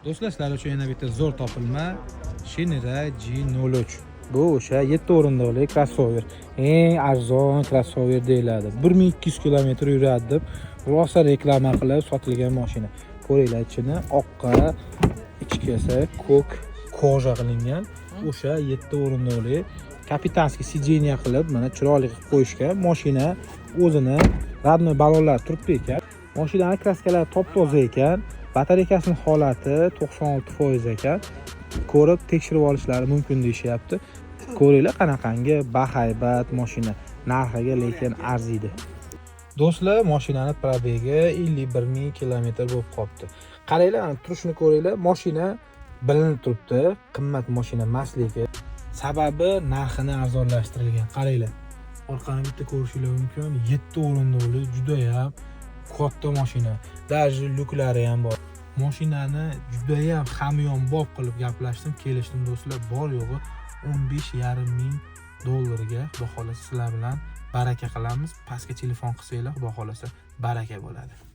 Do'stlar, sizlar uchun yana bitta zo'r topilma: Shineray G03. Bu o'sha 7 o'rindiqli crossover. Eng arzon crossover deyiladi. 1200 kilometr yuradi deb rosa reklama qilib sotilgan mashina. Ko'ringlar ichini, oqqa, ichki esa ko'k кожа qilingan. O'sha 7 o'rindiqli, капитанский сиденье qilib, mana chiroyli qilib qo'yishgan. Mashina o'zini родной ballonlari turibdi ekan. Mashinani краска lari top-toza ekan. Batareykasini holati 96% ekan. Ko'rib tekshirib olishlari mumkin deyishyapti. Ko'ringlar, qanaqangi bahaybat mashina. Narxiga lekin arziydi. Do'stlar, mashinani пробег i 51 ming kilometr bo'lib qolibdi. Qaranglar, mana turishini ko'ringlar. Mashina bilinib turibdi, qimmat mashina emasligi. Sababi narxini arzonlashtirilgan. Qaranglar. Orqani bitta ko'rishinglar mumkin. 7 o'rindiqli judayam katta mashina. Даже lyuklari ham bor. Mashinani judayam hamyonbop qilib gaplashdim, kelishdim, do'stlar. Bor yo'g'i 15,5 ming dollarga, xudo xohlasa, sizlar bilan baraka qilamiz. Pastga telefon qilsanglar, xudo xohlasa, baraka bo'ladi.